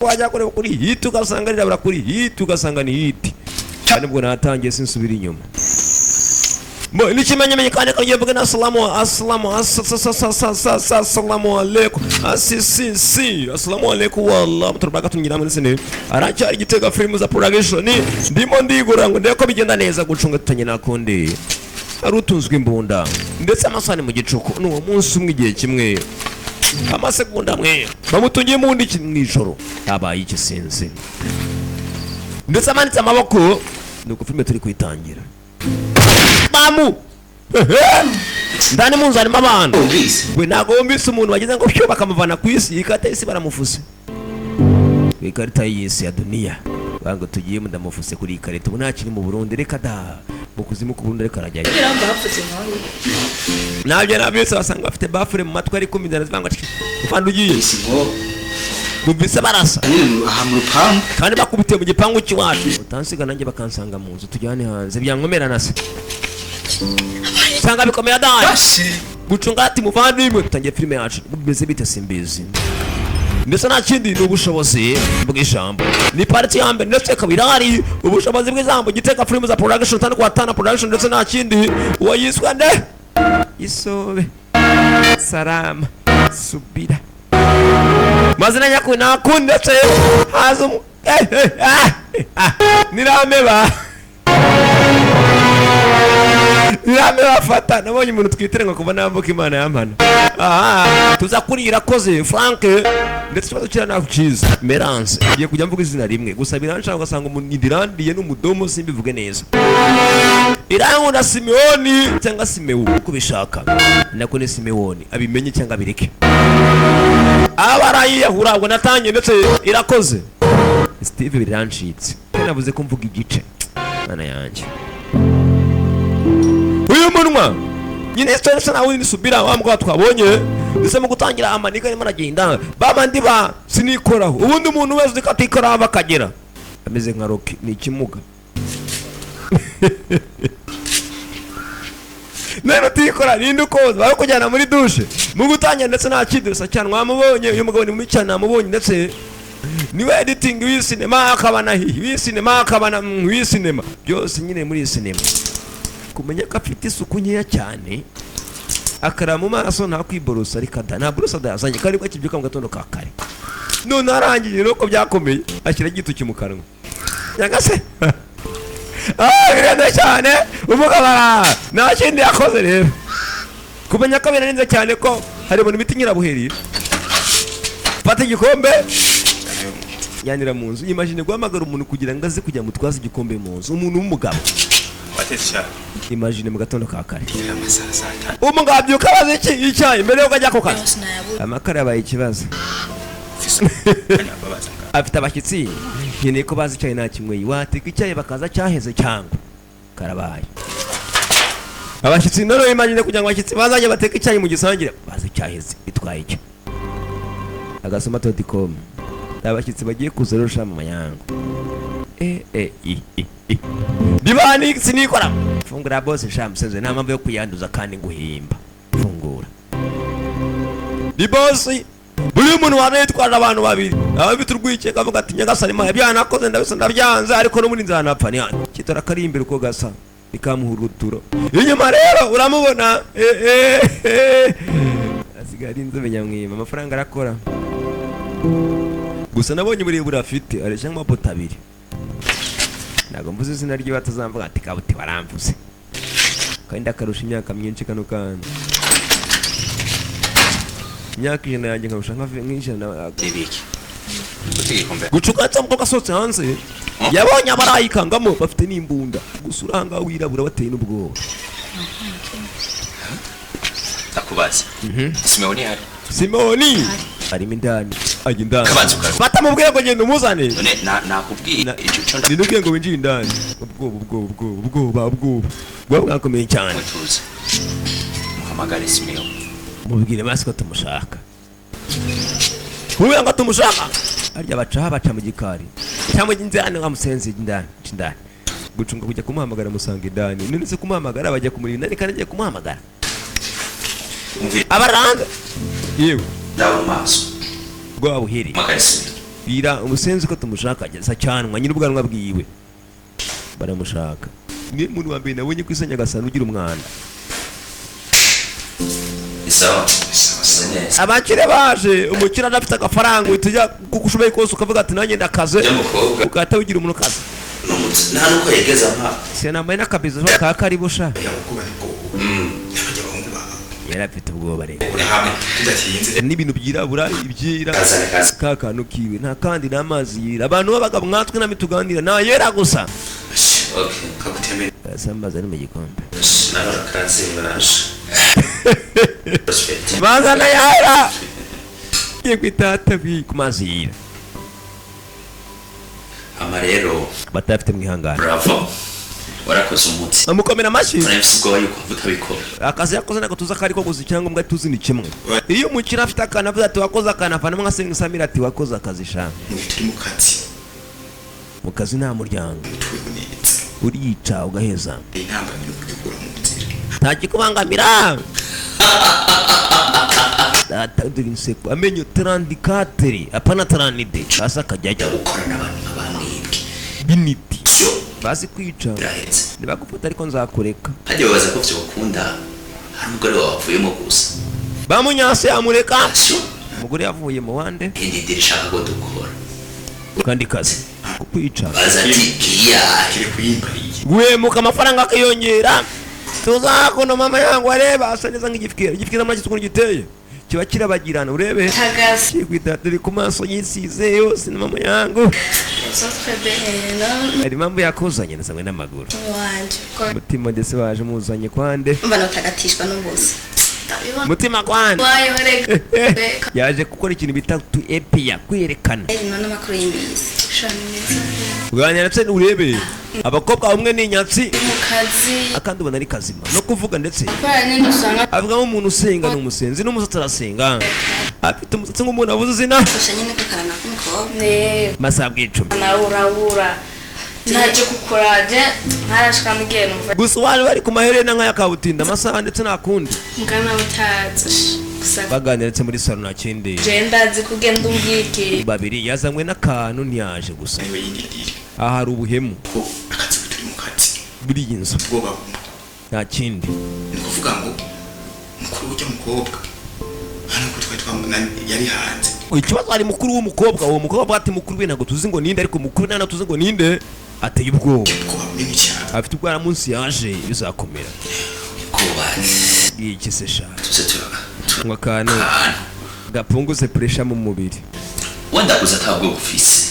Wajya kureba kuri hit ugasanga rirabura, kuri hit ugasanga ni hit. Kandi ubwo natangiye sinsubira inyuma. Mo n'ikimenyamenye kandi kagiye mvuga na assalamu assalamu assalamu alaikum asisi assalamu alaikum wallah muturbaka tungira muri sine aracyari Gitega Film za Production. Ndimo ndigura ngo ndeko bigenda neza gucunga tutanye nakundi ari utunzwe imbunda ndetse amasani mu gicuku. Ni uwo munsi umwe, igihe kimwe, amasegonda amwe, bamutungiye mu wundi mu ijoro habaye iki sinzi, ndetse amanitse amaboko. Nuko filime turi kuyitangira bamu ndani mu nzu harimo abantu. Wumvise? We ntabwo wumvise umuntu wagize ngo pyo bakamuvana ku isi, ikarita y'isi baramufuse ku ikarita y'isi ya duniya. Banga tugiye ndamufuse kuri iyi karita, ubu ntakiri mu Burundi. Reka da, mu kuzimu ku Burundi, ariko arajyayo. Kugira ngo bapfutse nkawe. Nabyo nabyose basanga bafite bafure mu matwi, ariko imizana zivanga ufanda ugiye. Isi ngo Bumvise barasa. Nyine aha mu rupangu. Kandi bakubitiye mu gipangu cy'iwacu, utansiga nanjye bakansanga mu nzu, tujyane hanze byankomerana se usanga bikomeye adahari. Bashi. Gucunga ati muvandimwe, tutangiye filime yacu bimeze bite simbizi, ndetse nta kindi ni ubushobozi bw'ijambo. Ni part ya mbere ndetse ikaba irahari. Ubushobozi bw'ijambo, Gitega Film za Production, tano kwa tano production, ndetse nta kindi uwayiswa nde isobe salama subira mazina nyakuri nakundi ndetse haza umu ah, ah, nirameba nirame bafata. Nabonye umuntu twitiranwa kuva nambuka Imana yampana. Aha tuza kuri Irakoze Frank, ndetse ikibazo kira naho cyiza Merance. Ngiye kujya mvuga izina rimwe gusa biranshaka, ugasanga umuntu indirandiye n'umudomo simbivuge neza. Irankunda Simeoni cyangwa Simewu uko ubishaka, nako ni Simeoni, abimenye cyangwa abireke, aba arayiyahura. Ubwo natangiye ndetse Irakoze Steve birancitse kandi navuze ko mvuga igice. Mana yanjye, uyu munwa nyine story nawe ni subira wa mugabo twabonye ndetse mu gutangira amanika arimo aragenda babandi ba sinikoraho. Ubundi umuntu wese uzi ko atikoraho bakagera ameze nka Rocky, ni ikimuga. None utikora ninde ukoza bari kujyana muri douche mu gutangira? Ndetse nta kindi gusa cyane mwamubonye, uyu mugabo ni mubi cyane, namubonye. Ndetse niwe editing w'isinema, akaba na hihi w'isinema, akaba na w'isinema, byose nyine muri iyi sinema. Kumenya ko afite isuku nkeya cyane, akara mu maso nta kwiborosa, ariko ada nta brosse adayazanye kandi ko akibyuka mu gatondo ka kare. None arangije nuko byakomeye ashyira igitoki mu kanwa cyangwa se birenze cyane umugabo nta kindi yakoze. Rero kumenya ko birarenze cyane ko hari ibintu bita nyirabuheri. Fata igikombe yanira mu nzu. Imagine guhamagara umuntu kugira ngo aze kujya mutwaze igikombe mu nzu, umuntu w'umugabo. Watetse icyayi? Imagine mu gatondo ka kare. Amasaha saa 5. Umugabo abyuka abaza iki icyayi mbere yuko ajya ku kazi. Yose nayabura. Amakara yabaye ikibazo. Mfise umwanya mbabaza ngaho. Afite abashyitsi, nkeneye ko bazi icyayi nta kinyweye. Wateka icyayi bakaza cyaheze cyangwa karabaye. Abashyitsi none imagine kugira ngo abashyitsi bazajye bateka icyayi mu gisangire bazi cyaheze, bitwaye icyo agasoma.com. Abashyitsi bagiye kuza rero shama mayango i i i dibani sinikora. Fungura bose sha musenze, nta mpamvu yo kuyanduza kandi nguhimba. Fungura di bosi. Buri muntu waba yitwaje abantu babiri aba afite urwikekwe, avuga ati: "Nyagasani Mana, ibyaha nakoze ndabisa ndabyanze, ariko n'ubundi nzanapfa." Ni hano kitora kari imbere uko gasa bikamuhurutura inyuma. Rero uramubona asigaye ari inzobe nyamwima, amafaranga arakora gusa. Nabonye uburebure afite, areshya nk'amapoto abiri. Ntabwo mvuze izina rye batazamvuga ati kabuti baramvuze, kandi akarusha imyaka myinshi kano kana, imyaka 100 yanjye nkarusha nk'ijana. Nibiki ufite igikombe? Gucuka ndetse umukobwa asohotse hanze yabonye abarayikangamo bafite n'imbunda gusa, uranga wirabura bateye n'ubwoba. Ndakubaza, Simeoni hari? Simoni arimo indani, ajya indani. Kabanza ukaruhuka. Batamubwiye ngo genda umuzane. None nakubwiye ico Ninubwiye ngo winjire indani. Ubwoba, ubwoba, ubwoba, ubwoba, ubwoba, ubwoba bwakomeye cyane. Mutuze, muhamagare Simeoni. Mubwire basi ko tumushaka, mubwire ngo tumushaka. Harya baca baca mu gikari cyangwa indani wa musenzi, indani indani. Gucunga kujya kumuhamagara, musanga indani. None se kumuhamagara bajya kumurinda indani kandi agiye kumuhamagara? Umvire. Abaranga yewe. Ndaba mu maso. Rwabuheri. Hamagare Simeoni. Bwira umusenzi ko tumushaka, ageza cyanwa nyiri ubwanwa bwiwe baramushaka. Niwe muntu wa mbere nabonye ku isi Nyagasani ugira umwanda. Sawa sawa neza. Abakire baje, umukire adafite agafaranga, uhita ujya kuko ushoboye kose ukavuga ati nanjye ndakaze. Y'umukobwa. Ugahita wigira umuntu ukaze. Nta nuko yegeza mpa. Sinambaye n'akabizo ka karibusha. Ubwoba ni bwoba, n'abajya abahungu baba. Yari afite ubwoba rero. Uri hamwe tudatinze. N'ibintu byirabura ibyira. Kazane kaza. Ka kantu kiwe nta kandi n'amazi yira, abantu b'abagabo mwatwe nami tuganira nta yera gusa. Okay. Kagutemera. Asa amazi ari mu gikombe. Nawe kaze baje. Respect. Bazana yera ngiye kwitata ku mazi yira. Ama rero Batafite mwihangane. Bravo. Warakoze umuti. Amukomera amashyi. Nari ubwoba yuko utabikora. Akazi yakoze ntabwo tuzi ako ariko gusa icyangombwa tuzi ni kimwe: iyo umukire afite akantu avuze ati wakoze akantu, avanamo nka Sengisamira ati wakoze akazi sha. Turi mu kazi. Mu kazi nta muryango. Tubeho neza. Uriyica ugaheza. Intambamyi kuyikura mu nzira. Nta kikubangamira data. Dore inseko, amenyo 34, apana 32, hasi akajyajya. Gukora n'abantu nka bamwibwe. Biniti. Byo. Bazi kwica. Birahetse. Ntibagufata ariko nzakureka. Hajya babaza ko byokunda hari umugore wawe wavuyemo gusa. Bamunyase yamureka. Syo. Umugore yavuye mu wande. Indi diri ishaka ko dukora. Kandi kazi kukwica. Baza ati iyahe? Kiri kuyimbariye. Guhemuka amafaranga akiyongera, tuzakuno mama yangu areba asa neza nk'igifikira. Igifikira muri ukuntu giteye kiba kirabagirana, urebe. Tagasi. Kikwita turi ku maso yisize yose na mama yangu. Autres bene. Hari impamvu yakuzanye nasangwe n'amaguru. Wanje. Mutima ndetse baje muzanye kwande. Umva notagatishywa n'ubusa. Ndabibona. Mutima kwande. Wayo reka. Yaje gukora ikintu bita tu epia, kwerekana. Rero n'amakuru y'iminsi. Shani meza. Kuganira ndetse urebe abakobwa, umwe ni inyatsi. Mu kazi. Akandi ubona ari kazima no kuvuga ndetse. Kubera nyine usanga Avuga nk'umuntu usenga, ni umusenzi n'umusatsi arasenga, afite umusatsi nk'umuntu abuze izina. Fasha nyine kakaranga k'umukobwa. Ne Masaha bw'icumi. Nawe urabura. Naje kukuraje ntarashika n'igihe numva. Gusa uwaje bari ku maherena nk'aya kabutinda amasaha ndetse nta kundi. Mugana utazi. Gusa Baganira ndetse muri salo nta kindi. je ndazi kugenda umbwiki. Babiri yazanywe n'akantu, ntiyaje gusa. Niwe yindi diri. Aha hari ubuhemu. Ko akazi turi mu kazi. Buri iyi nzu. Ubwoba bumwe. Nta kindi. Ni ukuvuga ngo mukuru w'ujya mukobwa hano ko twari twamubona yari hanze. Ikibazo hari mukuru w'umukobwa, uwo mukobwa ati mukuru we ntabwo tuzi ngo ninde, ariko mukuru ntabwo tuzi ngo ninde, ateye ubwoba. Ubwoba bunini cyane. Afite ubwana munsi yaje bizakomera. Kuba Iki se sha? Tuze tura. Ngo akantu Akantu. gapunguze pressure mu mubiri. Wenda kuza atabwo ufise.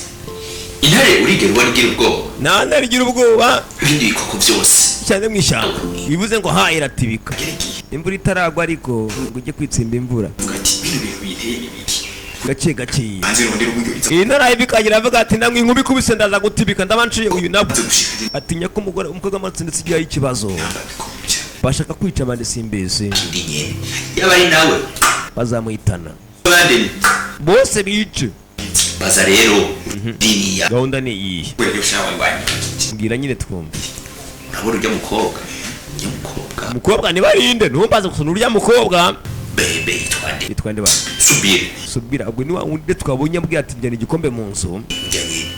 Intare urigera ubona igira ubwoba? Nta ntare igira ubwoba. Ibindi bikoko byose. Cyane mu ishyamba bivuze ngo ha iratibika. Agera igihe. Imvura itaragwa ariko ngo ujye kwitsimba imvura. Avuga ati bino bintu binteye ni biki? Gake gake. Hanze rondera uburyo iza. Iyi ntara ikagira avuga ati ndanywa inkuba ikubise ndaza gutibika ndaba nciye uyu nabwo. Nze gushika. Atinya ko umugore umukobwa amanutse ndetse igihe ikibazo. Namba bikomeye cyane. Bashaka kwica abandi simbizi. Indi nyene. Yaba ari nawe. Bazamuhitana. Abandi Bose bice. Baza rero diniya. Gahunda ni iyihe? We rero shawe wanyu. Mbwira nyine twumve. Urabona ujya mukobwa? Ujya mukobwa. Umukobwa nibarinde ntumbaze gusa n'urya mukobwa. Bebe yitwa nde? Yitwa nde ba? Subire. Subira ubwo ni wa wundi twabonye ambwira ati njyana igikombe mu nzu. Ujya nyene.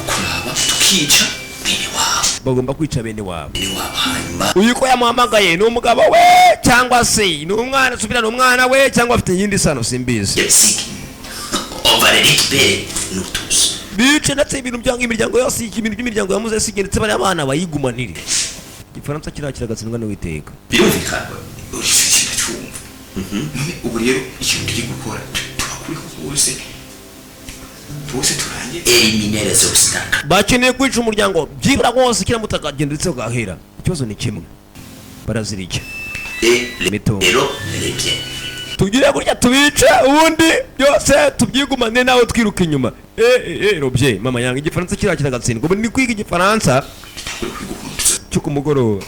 Kuraba tukica bene wabo. Bagomba kwica bene wabo. Bene wabo hanyuma. Uyu ko yamuhamagaye ni umugabo we cyangwa se ni umwana? Subira ni umwana we cyangwa afite iyindi sano, simbizi. Yabisige. On va les récupérer nous tous. Bice ndetse ibintu byanga imiryango yose, ibintu by'imiryango ya Muzesi ndetse bariya bana bayigumanire. Igifaransa kirakira agatsindwa n'Uwiteka. Birumvikana. Icyo kintu cyumva none ubu rero ikintu turi gukora tubakuriho bose bose turangiye. Éliminer les obstacles. Bakeneye kwica umuryango byibura wose kiramutse akagenda ndetse ugahera. Ikibazo ni kimwe, barazirya. Et les Mettons. héros, les biens. Tugire gutya tubice ubundi byose tubyigumane nawe twiruka inyuma. Eh eh eh robye mama yanga igifaransa kirakira agatsindwa. Ubu ni kwiga igifaransa uri kwiga ukuntu tuza cyo ku mugoroba.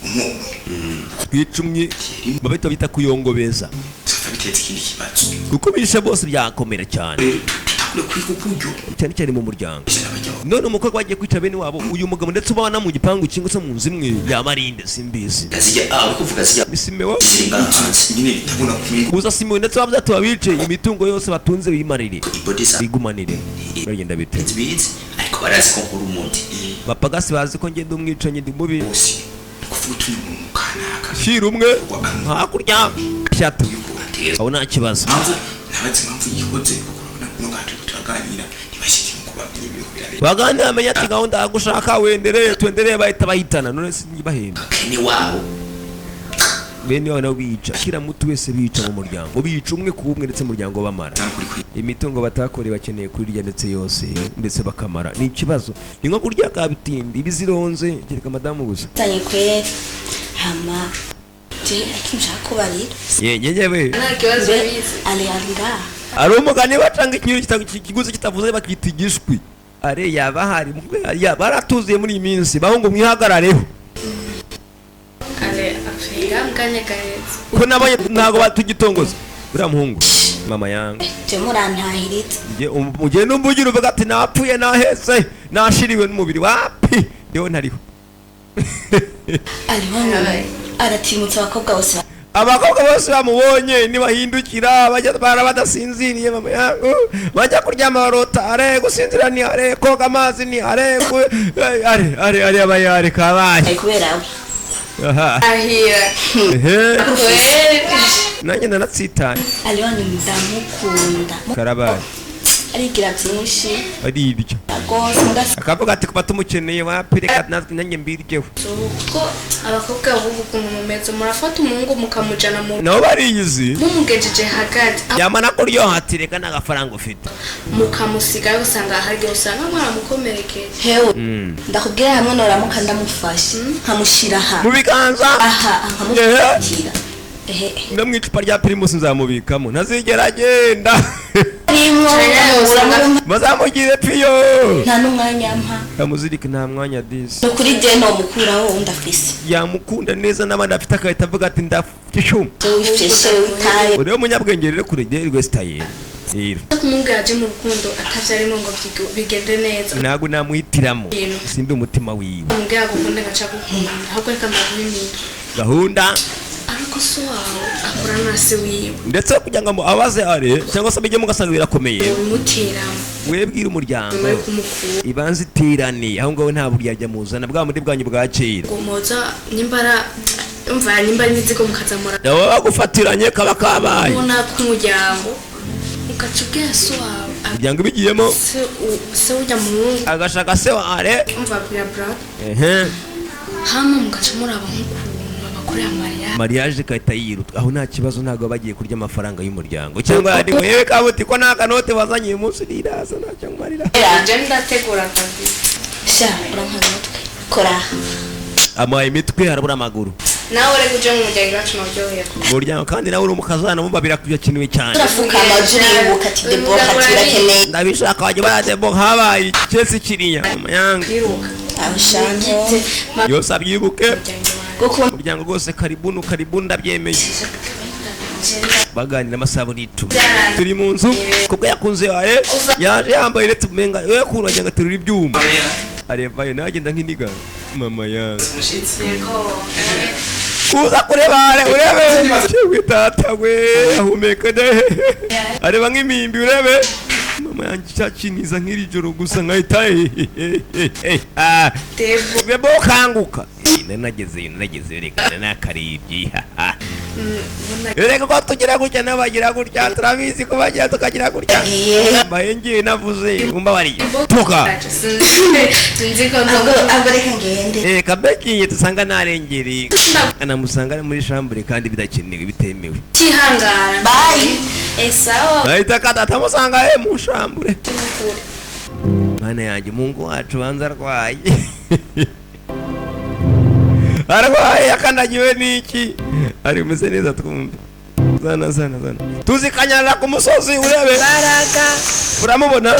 Umwumwe. Twicumye babita bita kuyongobeza. Tuzava biteza ikindi kibazo. Kuko bishe bose byakomera cyane. Rero tutangure. Utangure kwiga uburyo Cyane cyane mu muryango. Ijana bajya. None umukobwa bagiye kwica bene wabo, uyu mugabo ndetse ubana mu gipangu kimwe se mu nzu imwe, yamarinde simbizi. Zijya, ah, uri kuvuga zijya Ni Simewo. Ziri ngaha hanze. Nyine ndabona kumwe. Gusa Simewo ndetse bavuze babice, imitungo yose batunze bimarire, Ibodi za bigumanire. Bagenda bite? Ntibizi, ariko barazi ko nkora umuti. Bapagasi bazi ko ngenda umwicanyi, ndi mubi. Bose ni kuvuga utuye umuntu kanaka. Shyira umwe hakurya shyatu. Tegereza. Aho nta kibazo. Mpamvu ntabazi impamvu yikoze, kuko urabona no ngaha turiko turaganira, ntibashyikiye ngo babwire ibiriko birabera. Baganira, bamenya ati gahunda yagushaka wendereye tuendereye, bahita bahitana. None si bahemba? Kene wabo. Bene wabo nabo bica, kila mutu wese bica mu muryango, bica umwe ku umwe, ndetse umuryango bamara. Nta kuri kuri. Imitungo batakoreye bakeneye kurirya ndetse yose, ndetse bakamara. Ni ikibazo, ni nko kurya kabitindi ibizironze, kereka madamu gusa. Tanye kweri, hama je ikintu nshaka kubarira. Ye nyewe. Nta kibazo. Mbe Bizi. Ale ari ngaha? Ari umugani bacanga ikintu ikiguzi kitavuze bakita igishwi. Are yaba hari baratuzuye muri iyi minsi, bahungu mwihagarareho. Ale apfira mu kanya gahetse. Ko nabonye ntabwo batugitongoza uriya muhungu, mama yangu. Je murantahiritse. Ugenda umvugira uvuga ati napfuye, naheze, nashiriwe n'umubiri, wapi, ndewe ntariho. Ari hano aratimutse abakobwa bose. Abakobwa bose bamubonye ntibahindukira, bajya bara badasinziriye. Mama yangu, bajya kuryama barota are, gusinzira ni are, koga amazi ni are, are are are abaye are kabaye. Ari kubera we. Aha. Ahira. Ehe. Kweri. Nanjye nanatsitaye. Ari hano, ndamukunda. Karabaye. Arigira byinshi. Ari ibyo. Rwose mugasa. Akavuga ati kuba tumukeneye, wapi, reka natwe nanjye mbiryeho. Kuko abakobwa b'ubu ukuntu mumeze, murafata umuhungu mukamujana mu Nabo bariyizi. mumugejeje hagati. Yamara kuryoha ati reka n'agafaranga ufite. Mukamusigayo, usanga harya usanga mwaramukomerekeje. Hewe, ndakubwira, hamwe noramuka ndamufashe nkamushyira aha mu biganza. Aha nkamufatira, ehe. No mu icupa rya Primus nzamubikamo, ntazigera agenda. Rimwe. Usanga- Bazamugire piyo. Nta n'umwanya mpa. Amuzirike, nta mwanya disi. Ni ukuri jye nomukuraho wundi afise. Yamukunda neza n'abandi afite, agahita avuga ati ndafite icyuma. Wifeshe witaye. Urebe umunyabwenge rero kure rwese tayeri rero. Kumubwira aje mu rukundo atavyarimo ngo bigende neza. Ntabwo namuhitiramo. Yego. Sindi umutima wiwe. Umubwira agukunda agaca agukunda, ahubwo reka ndaguha Gahunda. Ariko so wawe akorana na se wiwe. Ndetse kugira ngo abaze are cyangwa se bijyemo ugasanga birakomeye. Ubimuteramo. Webwira umuryango. Nyuma yo kumukura. Ibanza iterane aho ngaho, nta buryarya muzana bwa muri bwanyu bwa kera. Ngo muza nimba ara umva nimba ari imizigo mukazamura. Nabo bagufatiranye kaba kabaye. Ubona k'umuryango ugaca ubwira so wawe. Umuryango ubigiyemo. Se ujya muhungu. Agashaka se wa are. Umva bwira bra. Ehe. Hama mugaca muraba nk'ukuntu babakorera mariage. Mariage igahita yiruta aho, nta kibazo, ntabwo baba bagiye kurya amafaranga y'umuryango cyangwa yandi ngo yewe kabuti ko nta kanote wazanye uyu munsi, riraza ntacyo nkumarira. Je ndategura kabisa. Sha urankana umutwe, kora aha. Amuhaye imitwe, harabura amaguru. Nawe reka uje mu muryango iwacu nuryoherwa. Mu muryango kandi nawe uri umukazana mumba birakenewe cyane. Turafukama uje uribuka ati Debora ati urakeneye. Ndabishaka wajya baradebo habaye ikesi kiriya mama yangu. Kwiruka. Aho shanto. Yose abyibuke. Umuryango wawe. Kuko Umuryango rwose, karibunu karibunu, ndabyemeye. Baganira amasaha n'icumi, turi mu nzu kubwo yakunze yawe, yaje yambaye ndetse umenga we kuntu wagira ngo aterura ibyuma, arevayo nawe agenda nk'iniga mama yangu. Umushitsi. Uza kureba urebe yewe data we, ahumeka de, areba nk'imimbi, urebe mama yanjye cyakiniza nk'iri joro gusa nkahita. Debo. Bebo kanguka. Nari nagezeyo, nari reka nari nakaribye. Reka ko tugira gutya n'abagira gutya, turabizi ko bagira tukagira gutya. Mbaye ngiye navuze umbabariye tuka. Sinzi ko ahubwo nzo ahubwo reka ngende. Kabekiye dusanga narengereye, anamusanga ari muri chambre kandi bidakenewe, bitemewe. Kihangara. Bye. Esawa. Ahita kata atamusanga mu chambre. Mana yanjye, mungu wacu banza arwaye, arwaye akandagiwe n'iki? Ari umeze neza, twumve zana zana zana tuzikanyarira ku musozi urebe. Baraga. Uramubona,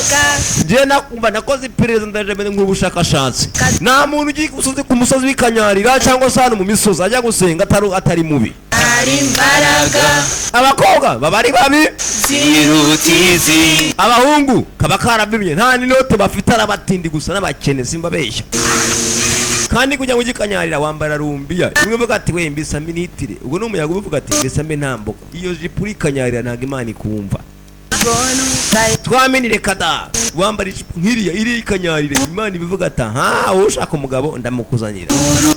njye nakumva nakoze iperereza, ndaje mbere nk'ubushakashatsi, nta muntu ugiye ku musozi, ku musozi w'ikanyarira cyangwa se hano mu misozi ajya gusenga atari mubi. Hari imbaraga Abakobwa baba ari babi. Zirutizi. Abahungu kaba karabimye, nta n'inote bafite, arabatindi gusa n'abakene, simbabeshya. Kandi kugira ngo ujye ukanyarira wambara rumbiya imwe, uvuga ati we mbisa minitire, ubwo ni umuyaga uvuga ati mbisa mbe ntambuka. Iyo jipo urikanyarira ntabwo Imana ikumva. Twaminire kada wambara ijipo nk'iriya iri ikanyarire, Imana ibivuga ati aha wowe ushaka umugabo ndamukuzanira.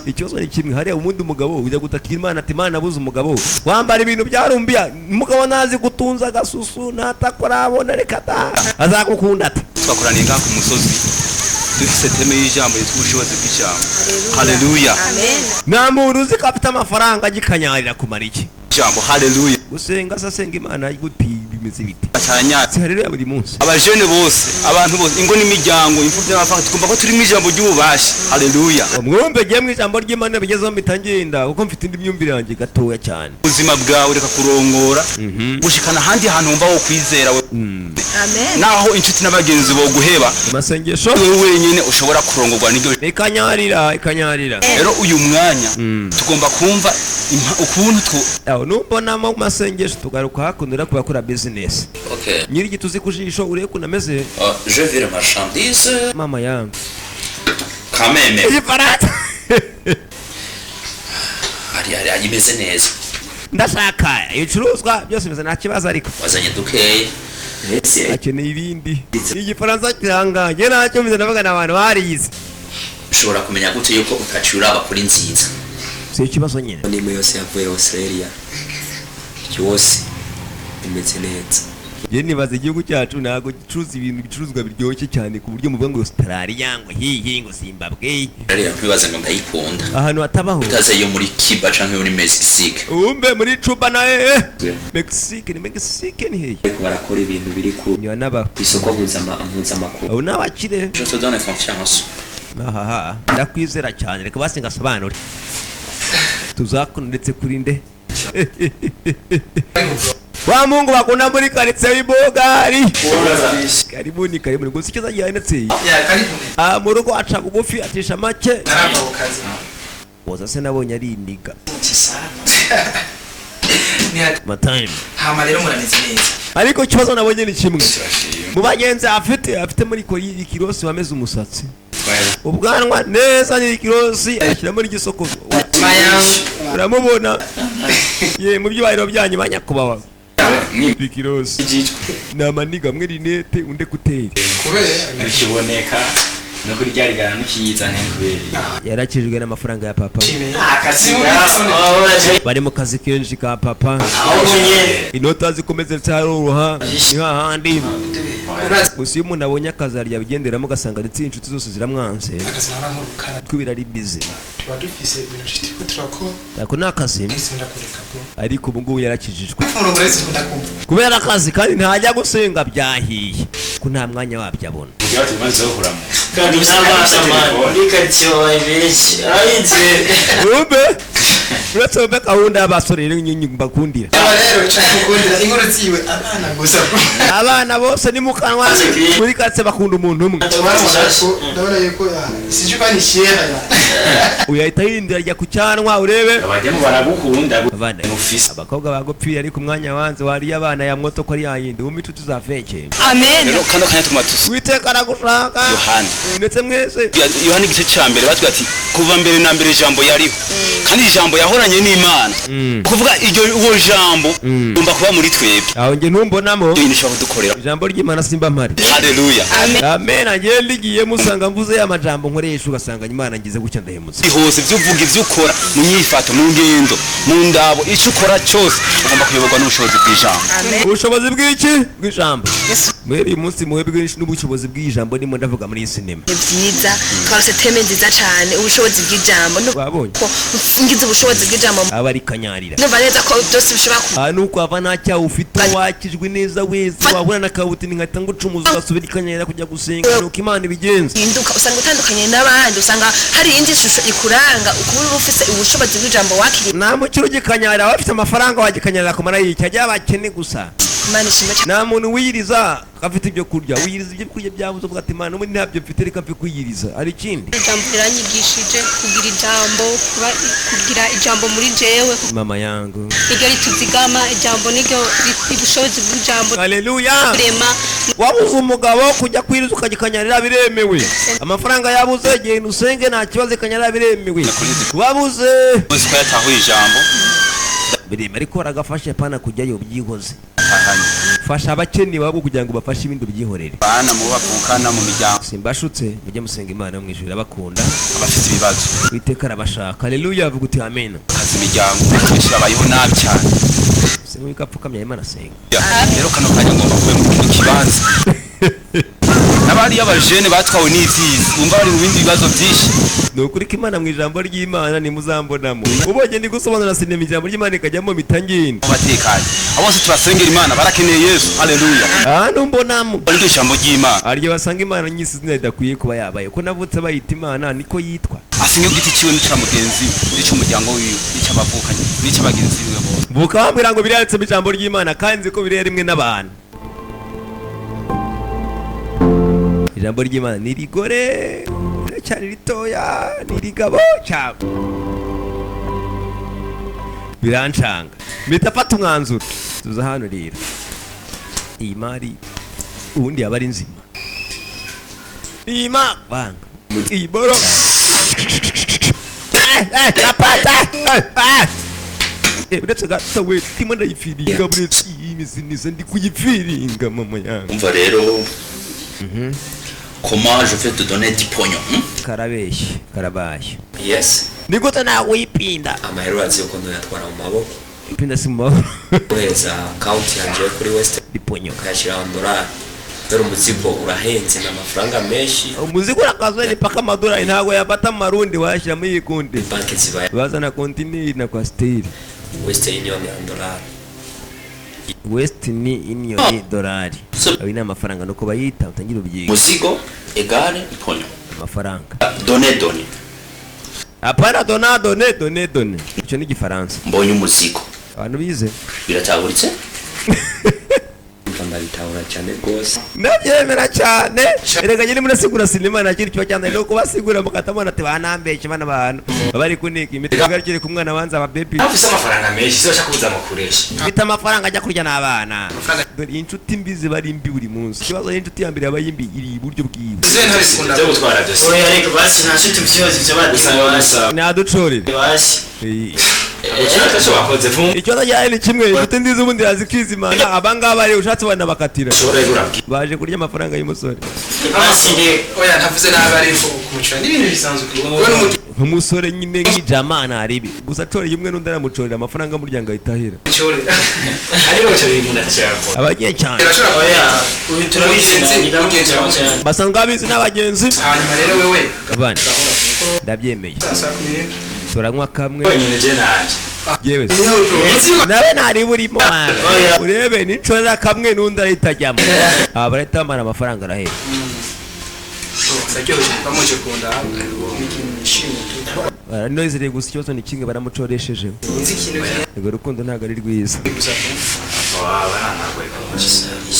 Ikibazo ni kimwe hariya, ubundi umugabo ujya gutakira Imana ati Imana abuze umugabo, wambara ibintu bya rumbiya, umugabo ntazi gutunza agasusu ntatakora abona, reka da, azagukunda ate? Twakoraniye ngaha ku musozi dufise thème y'ijambo yitwa ubushobozi bw'ijambo. Haleluya. Nta muntu uzi ko afite amafaranga agikanyarira kumara iki? Ijambo, haleluya. Gusenga se asenga Imana gute? Bimeze bite? Cyanya. Si haleluya buri munsi. Abajene bose, abantu bose, ingo n'imiryango, imfubyi n'abapfakazi, twumva ko turi mu ijambo ry'ububasha. Haleluya. Mwumve giye mu ijambo ry'Imana bigezeho mpita kuko mfite indi myumvire yanjye gatoya cyane. Ubuzima bwawe reka kurongora gushikana ahandi hantu wumva wo kwizera we. Amen. Naho inshuti n'abagenzi boguheba, amasengesho, wewe wenyine ushobora kurongorwa n'iryo. Ikanyarira, ikanyarira. Rero uyu mwanya tugomba kumva ukuntu Aho numbonamo masengesho tugaruka hakuno ku bakora business. Ok. Nyir'igituzi ku jisho, urebe ukuntu ameze. Oh, je vais la marchandise. Mama yangu. Quand même. Igifaransa. Hari hari imeze neza. Ndashaka ibicuruzwa byose bimeze nta kibazo ariko Wazanye dukeya. Akeneye ibindi. Igifaransa kirangaye ntacyo mbize, ndavuga ni abantu barize. Ushobora kumenya gute yuko utaciye uraba kuri nziza? Si ikibazo nyine. N'imwe yose yavuye Australia yose imeze neza. Njye nibaza, igihugu cyacu ntabwo gicuruza ibintu bicuruzwa biryoshye cyane ku buryo muvuga ngo Australia, ngo hihi, ngo Zimbabwe. Rero kwibaza ngo ndayikunda. Ahantu hatabaho. Utaze yo muri Cuba canke muri Mexique. Umbe muri Cuba na eh Mexique, ni Mexique ni hehe? Bariko barakora ibintu biri ku Niba naba isoko mpuzamakungu. Abo ni abakire. Je te donne confiance. Ahaha, ndakwizera cyane. Reka basi ngasobanure tuzakuna ndetse kuri nde wa mungu bakunda muri karitsiye w'ibogari. Karibuni, karibuni. Gusa icyo zagiye Ya, karibu. ah mu rugo aca bugufi, acisha make. Narava ku kazi. Woza se nabonye ari iniga. Ni ati Matime. Hama rero murameze neza. Ariko ikibazo nabonye ni kimwe mu bagenzi afite muri kori ikirosi wameze umusatsi ubwanwa neza, ni ikirosi ashyiramo n'igisokozo, uramubona ye mu byubahiro byanyu ba nyakubahwa. Ikirosi ni amaniga amwe, rinete undi kuteri. Kubera Ntikiboneka no kuri ryari gara ntukiyizane kubera. Yarakijwe n'amafaranga ya papa. Akazi. Bari mu kazi kenshi ka papa, inota zikomeze zitaruha, ni hahandi gusa iyo umuntu abonye akazi arya abigenderamo, ugasanga ndetse inshuti zose ziramwanze. Akazi nahora nkurukana. Kubera ari bize. Tuba dufise ibintu turiko turakora. Ako ni akazi. Nahise ndakureka bro. Ariko ubu ngubu yarakijijwe. Umurongo rero ndakumva. Kubera akazi, kandi ntajya gusenga, byahiye ko nta mwanya wabyo abona. Kandi n'abana muri karitsiye babaye benshi arabizi. Wumve, uretse wumve gahunda y'abasore rero nyine mbakundira. Aba rero nshaka gukundira inkuru ziwe abana gusa bro. Abana bose ni mu kanwa muri karitsiye bakunda umuntu umwe. Ndabona yuko sijui ko ni shera ya. Uyu ahita yindira ajya ku cyanwa urebe. Abajyamo baragukunda. Abana ufise. Abakobwa bagupfiriye, ariko umwanya wanze wariye abana ya mwoto ko ari yayindi wumva inshuti za feke. Amen. Rero kano kanya tuma tusi Witeka aragushaka. Yohana. Ndetse mwese. Yohana igice ca mbere batubwira ati kuva mbere na mbere ijambo yariho, kandi ijambo yahoranye n'Imana. Kuvuga iryo uwo jambo ugomba kuba muri twebwe. Aho njye ntumbonamo. Ibintu ushobora kudukorera. Ijambo ry'Imana simba mpari. Haleluya. Amen. Njye ndigiye musanga mvuze ya majambo nkoresha, ugasanga Imana ngize gutya ndahemutse. Hose ibyo uvuga, ibyo ukora, mu myifato, mu ngendo, mu ndabo, icyo ukora cyose ugomba kuyoborwa n'ubushobozi bw'ijambo. Ubushobozi bw'iki? Bw'ijambo. Muhebe uyu munsi muhebwe n'ubushobozi bw'ijambo ndimo ndavuga muri iyi sinema. Ni byiza, twarose thème nziza cyane, ubushobozi bw'ijambo. Wabonye? Ko ngize ubushobozi bw'ijambo, aba ari kanyarira. Numva neza ko byose bishobora ku Aha nuko wava nta cyaha ufite, wakijwe neza wese, wabura n'akabuti nkahita ngucumuza ugasubira ikanyarira kujya gusenga, nuko Imana ibigenza. Hinduka, usanga utandukanye n'abandi, usanga hari iyindi shusho ikuranga ukuba uba ufise ubushobozi bw'ijambo wakiriye. Nta mukiro ugikanyarira, aba afite amafaranga wagikanyarira kumara yiki, ajya abakene gusa. Imana ishimwe cyane. Nta muntu wiyiriza afite ibyo kurya. Wiyiriza ibyo kurya byabuze, uvuga ati: "Imana, ubundi ntabyo mfite, reka mfe kwiyiriza." Hari ikindi? Ijambo riranyigishije kugira ijambo, kuba kugira ijambo muri jewe. Mama yangu. Niryo rituzigama, ijambo niryo ubushobozi bw'ijambo. Haleluya. Rema. Wabuze umugabo, kujya kwiriza ukajya biremewe. Amafaranga yabuze, genda usenge, nta kibazo, ikanyarira biremewe. Wabuze Uzi ko yatahuye ijambo. Biremewe, ariko waragafashe pana kujyayo, byihoze. Atahanye. Fasha abakene wabo kugira ngo bafashe ibindi, ubyihorere. Bana mu bavukana mu miryango. Simbashutse, mujye musenga. Imana yo mu ijuru irabakunda. Abafite ibibazo. Uwiteka arabashaka. Haleluya, avuga uti amen. Akazi, imiryango benshi babayeho nabi cyane. Senga apfukamye, arimo arasenga. Rero kano kanya ngomba kuba mu kino kibanza n'abariya abajene batwawe n'ibyiza, bumva bari mu bindi bibazo byinshi. Ni ukuri ko Imana mu ijambo ry'Imana ntimuzambonamo. Ubonye ndi gusobanura sinema, ijambo ry'Imana ikajyamo mitangindi. Batekanye, abo bose tubasengera Imana, barakeneye Yesu. Haleluya. Ahantu mbonamo iryo jambo ry'Imana. Haryo basanga Imana nyisi izina ridakwiye kuba yabaye, ko navutse bayita Imana, niko yitwa. Asinge ku giti ciwe n'ica mugenzi we, n'ic'umuryango wiwe, n'ic'abavukanyi, n'ic'abagenzi biwe bose. Mvuka bambwira ngo biranditse mu ijambo ry'Imana, kandi nzi ko biriya rimwe n'abantu. Ijambo ry'Imana ni rigore, riracyari ritoya, ni rigabo cyangwa birancanga, mpita mfata umwanzuro. Tuza hano rero, iyi mari ubundi yaba ari nzima, iyi ma banga iyi boro. Napata. Uretse gato we, ndimo ndayifiringa, uretse iyi miziniza ndi kuyifiringa, mama yangu. Umva rero, comment je vais te donner du pognon, hein? Karabeshye, karabaye. Yes. Ni gute nawe uyipinda? Amahera urazi yuko ntoyatwara mu maboko. Ipinda si mu maboko. Kohereza account yanje yo kuri West Iponyo. Ukayashyira mu dolari, dore umuzigo urahenze, ni amafaranga menshi. Umuzigo urakazwe, ni paka amadolari, ntabwo yafata mu marundi, wayashyira muri iyi konti. Banki zibaye. Bazana kontineri na kwasiteri. Western Union ya dolari. West ni Union dolari, ayo ni amafaranga nuko bayita, utangira ubyiga. Muzigo égale pognon. Amafaranga. Donner, donner. Apana dona done done done, icyo ni igifaransa. Mbonye umuzigo. Abantu bize. Biratahuritse? Umva, ndabitahura cyane rwose. Ndabyemera cyane. Erega nyine murasigura sinema, nta kintu kiba cyane no kubasigura mukatamubona ati banambeshye bana, bantu baba bari kunika imiti tugarukire ku mwana banza aba baby. Ufise amafaranga menshi siyo ashaka kuza mukuresha. Mfite amafaranga ajya kurya n'abana. Dore inshuti mbi ziba ari mbi buri munsi. Ikibazo n'inshuti ya mbere yaba yimbi iri iburyo bwiwe. Byo gutwara byose. Oya, ariko basi nta nshuti mvyozi ivyo bati. Naducorere. Basi. Icyo wakoze vuba. Ikibazo cyawe ni kimwe, inshuti nziza ubundi yazi kwizimana. Abangaba rero ushatse banabakatira, baje kurya amafaranga y'umusore. Basi nge. Oya, ntavuze nabi, ariko kumucura ni ibintu bisanzwe kubona umuntu. Nk'umusore nyine nk'ijama ntaribi gusa acoreye umwe n'undi aramucorera amafaranga y'umuryango ahita ahera. Ariko cyo bintu ndacyakora. Abagiye cyane. Oya, uyu turabizi Mugenzi cyane. Basanzwe babizi n'abagenzi. Hanyuma rero wewe Abana, ndabyemeye. Saa 12. Turanywa kamwe. Wenyine je nanje. Yewe nawe ntari burimo, urebe nincorera kamwe n'undi arahita ajyamo, aba barahita bamara amafaranga arahera. Ndaryoheje kuba muje kunda, ni ikintu nishimiye. Baranezereye, gusa ikibazo ni kimwe, baramucoresheje. Sinzi ikintu. Urwo rukundo ntabwo ari rwiza. Gusa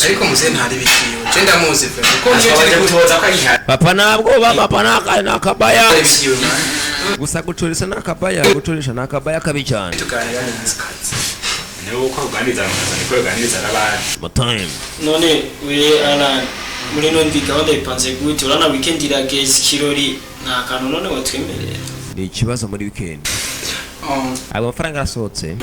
ariko muze ntari bikiwe, je ndamuzi pe kuko niyo Ashobora turi gutoza ko ari Papa ntabwo ba papa ni akabaya. Bikiwe man. Gusa gucoresha ni akabaya, gucoresha ni akabaya kabi cyane. Tuganira neza. Niwe uko uganiriza mukaza niko uganiriza n'abandi. Time. None we Alan, muri ino ndwi gahunda ipanze gute? Urabona weekend irageze, ikirori nta kantu none watwemerera? Ni ikibazo muri weekend, ayo mafaranga arasohotse.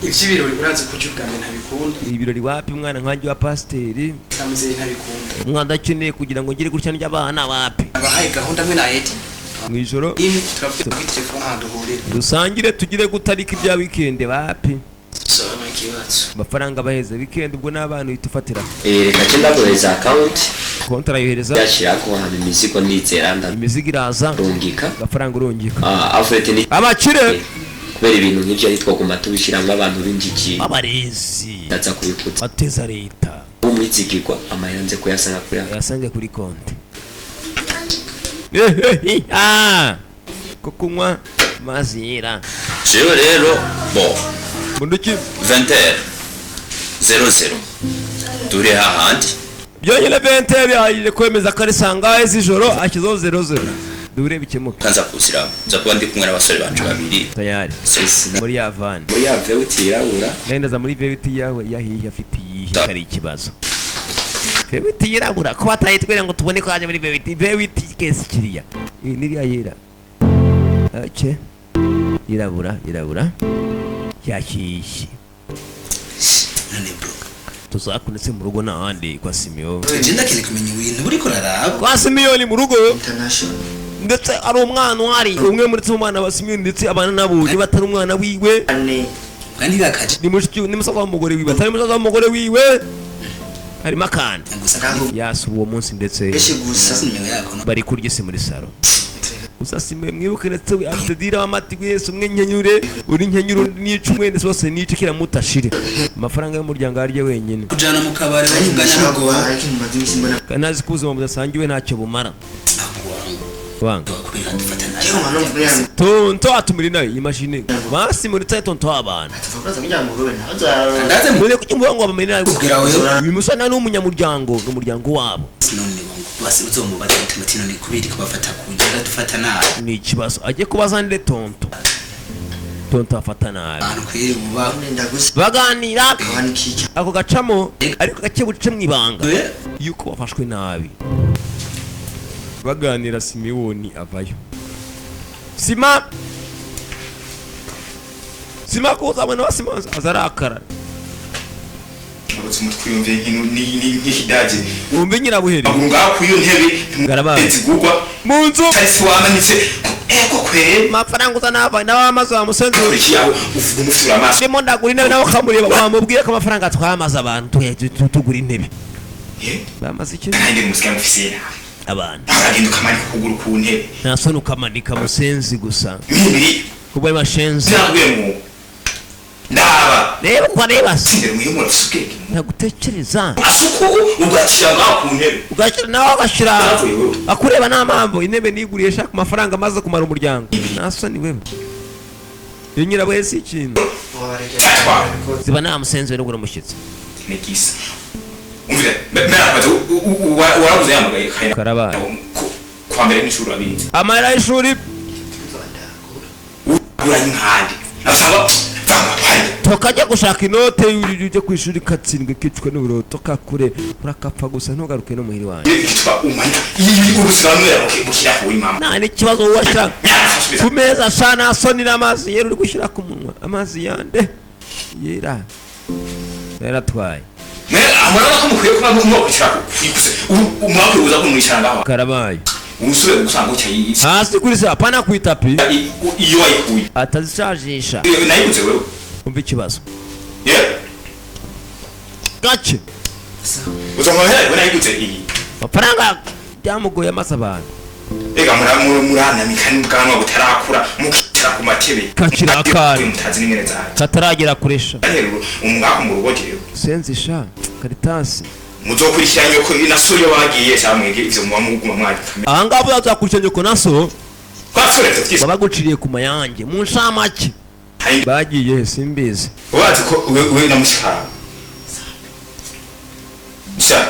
Ivy'ibirori urazi kurya ubwa mbere ntabikunda. Ibirori wapi, umwana nkanjye wa pasiteri. Namuzeyi ntabikunda. Umwana adakeneye kugira ngo ngire gutya ndya abana, wapi. Abahaye gahunda amwe na Edi. Mu ijoro. Imwe turavuga kuri telefone ahantu duhurira. Dusangire tugire gutarika ibya weekend, wapi. Sawa, nta kibazo. Amafaranga baheze weekend, ubwo n'abana uhita ufatira. Reka nce ndaguhereza account. Konti arayohereza. Yashyirako hama imizigo ndizera Imizigo iraza. Ndarungika. Amafaranga urungika. Ah, Alfred ni abakire. Kubera ibintu nk'ibyo ari twaguma tubishyiramo abantu b'injiji. Abarezi. Ndaza kubikutsa. Bateza leta. Umwizigirwa amahera nze kuyasanga kuri Yasange kuri konti. Ko kunywa amazi yera. Jewe rero, bon. Bunduki. 20h. 00 dure hahandi. Byonyine 20 bihagije kwemeza ko ari sangahe z'ijoro, ashyizeho 00, dure bikemuke. Kanza kuziramo, nza kuba ndi kumwe n'abasore banje babiri. Tayari muri ya van. Muri ya V8 yirabura. Nenda muri V8 yawe yahiye, afite iyihe kari ikibazo? V8 yirabura ko batayitwira ngo tubone ko haje muri V8. V8 kesi kiriya iyi niriya yera, okay, yirabura yirabura yahiye. None bro, Tuzakunetse mu rugo n'ahandi kwa Simeon. Je ndakeneye kumenya ibintu buriko uraraba. Kwa Simeon mu rugo ndetse ari umwana uhari umwe muri tse, umwana wa Simeon, ndetse abana nabo niba atari umwana wiwe Kandi gakaje. Ni mushiki, ni musaza w'umugore wiwe, atari musaza w'umugore wiwe, harimo akana yasuba uwo munsi ndetse Benshi gusa. Nimero yako no. Bari kurya isi muri salo gusa. Simeon mwibuke ndetse we afite dira w'amati wese, umwe nkenyure uri nkenyure, undi nica umwe, ndetse bose nica kiramutashire amafaranga y'umuryango arya wenyine. Kujana mu kabare bavugana n'ubwo. Kandi azi ko ubuzima budasangiwe ntacyo bumara wanga. Kubera dufata nabi. Tonto atumira inayo iyi mashini basi muri tsaye tonto abantu. Ndaze mu None kuki mvuga ngo bamenya nabi? Kugira wewe. Uyu musore ni umunyamuryango, ni umuryango wabo. None ngo basi uzomubaza uti none kubera ko bafata kugira dufata nabi. Ni ikibazo ajye kubaza nde? Tonto, tonto afata nabi. Ahantu kwiri buba. Baganira ako gacamo ariko gake buce mu ibanga yuko bafashwe nabi. Baganira, Simewoni avayo. Sima, sima kuza mwana wa sima azarakara. Uretse umutwe yumve nk'ikidage. Wumve nyirabuheri. Amaguru ngaho ku iyo ntebe. Garabaye. Zigugwa mu nzu. Tarisi wamanitse eko kwe. Amafaranga uza n'aba n'abamaze wa musenzi. Iki yawe uvuga umufura amaso. Ndimo ndagura intebe nawe ukamureba, wamubwira ko amafaranga twamaze abantu tugura intebe bamaze iki? Nanjye musigaye mufise abantu. Uragenda ukamanika ukuguru ku ntebe. Nta soni ukamanika musenzi gusa. Mibiri. Kuba ari mashenzi. Sinakubwiye ngo ndaba. Reba uko areba se. Sindere muhimura ufise ubwenge. Ntagutekereza. Asuku ugashyira ngaho ku ntebe. Ugashyira nawe ugashyira. Navuye wewe. Akureba nta mpamvu intebe niguriye shaka amafaranga amaze kumara umuryango. Nta soni wewe. Iyo nyirabuheri si ikintu. Ziba nta musenzi we nubwo umushyitsi. Negisa. Umvira, mera warabuze yamagaye kaya. Karabaye. Kwa mbere n'ishuri abizi. Amahera y'ishuri. Uranye nkandi. Asaba vanga pale. Tukajya gushaka inote ujye ku ishuri katsindwe kicwe n'uburoto kakure urakapfa gusa ntugaruke no muhiri wanjye. Yitwa umanya. Iyi ubusobanuro bukira ku mama. Nta n'ikibazo washaka ku meza asa nta soni n'amazi yera uri gushyira ku munwa, amazi yande yera yaratwaye. Amara ko mukwiye kuba mwokwicara kwikuse. Umwakwibuza ko mwicara ngaho. Karabaye. Umusubire gusanga ucyayi. Hasi kuri se apana ku itapi. Iyo wayikuye. Atazishajisha. Nayiguze wewe. Umva ikibazo. Yeah. Gace. Uzamahera we nayiguze iyi. Amafaranga byamugoye amaze abantu. Ega muranamika n'ubwanwa butarakura mukicara ku matebe. Kakiri akana. Mutazi n'ingene zaje. Kataragera kuresha. Rero umwaka mu rugo jewe. Senzi sha Karitasi. Muzokurikira nyoko na so yo bagiye cyamwege ivyo muba muguma mwagikame. Aha ngaha bazakurikira nyoko na so. Twasore twese. Babaguciriye ku mayange mu nshamake. Bagiye simbizi. Wazi ko we na mushikara. Sha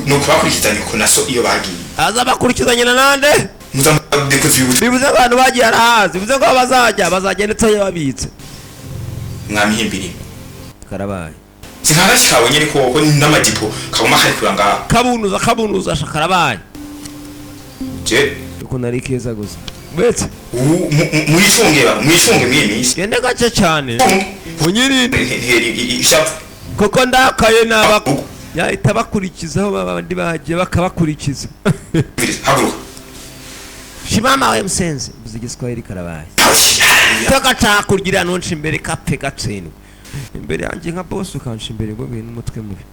no kubakurikiza nyoko na so iyo bagiye. Aza bakurikizanye na nande? Bivuze abantu bagiye arahazi, bivuze ko bazajya bazagenda ndetse babitse. Mwamihimbiri. Karabaye. Sinkagashikawe nyiri ko ko n'amajipo kaguma kari kuranga. Kabunuza kabunuza shakarabaye. Je uko nari keza gusa. Wetse mwicunge mwicunge mwimisi. Gende gace cyane. Unyirinde. Ishavu. Koko ndakaye naba yahita bakurikizaho babandi bagiye bakabakurikiza. Haguruka. Shimama we musenzi mvuze igiswahili karabaye. Toka kugira nonshi imbere kapfe gatsindwe. Imbere yanjye nka boss ukansha imbere ngo bintu umutwe mubi.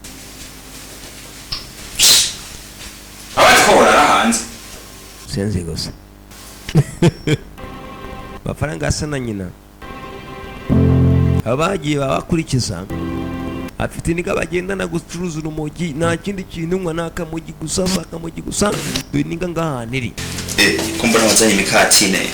Abatwora hanze. Senzi gusa. Mafaranga asa na nyina. Abagiye babakurikiza. Afite iniga bagendana gucuruza urumogi nta kindi kintu nywa nakamogi gusa sakamogi gusa dore iniga ngahaniri. Kumbona wazanye imikatine.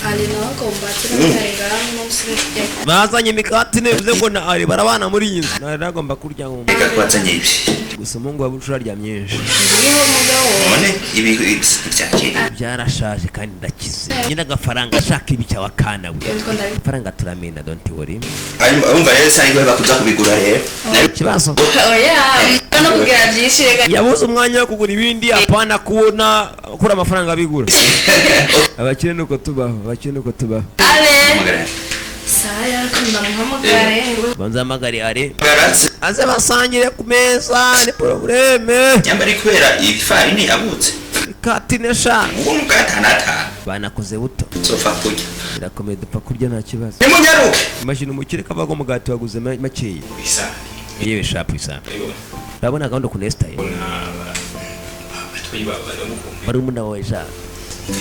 Ali nawe agomba ati ngaho umunsi n'ikijya. Bazanye imikati, bivuze ngo na Ari barabana muri iyi nzu, nari nagomba kurya ngo Reka twazanye ibi. Gusa umuhungu wa bucura arya myinshi. Niho mugabo. None ibi bya kera. Byarashaje kandi ndakize nyine, agafaranga ashaka ibi cyawa kana we. Yitwa ndabi. Amafaranga turamena, don't worry. Hanyuma urumva rero sangi bakuza kubigura rero. Ikibazo Oya, no kugira byinshi reka. Yabuze umwanya wo kugura ibindi, apana kubona kuri amafaranga abigura. Abakire nuko tubaho, abakire nuko tubaho. Ale saya ko ndamuhamagare. Banza hamagare Are. Garatse. Aze basangire ku meza, ni problème. Nyamba ari kubera ifarini yabutse. Katine sha. Uwo mugati anatanu. Banakoze buto. Nzopfa kurya. Birakomeye, dupfa kurya, nta kibazo. Nimunyaruke. Imagine umukire kavago umugati waguze makeya. Isa. Yewe shapu isa. Urabona gahunda ukuntu esitaye. Abatuyi baragukumbuye. Barumuna wawe sha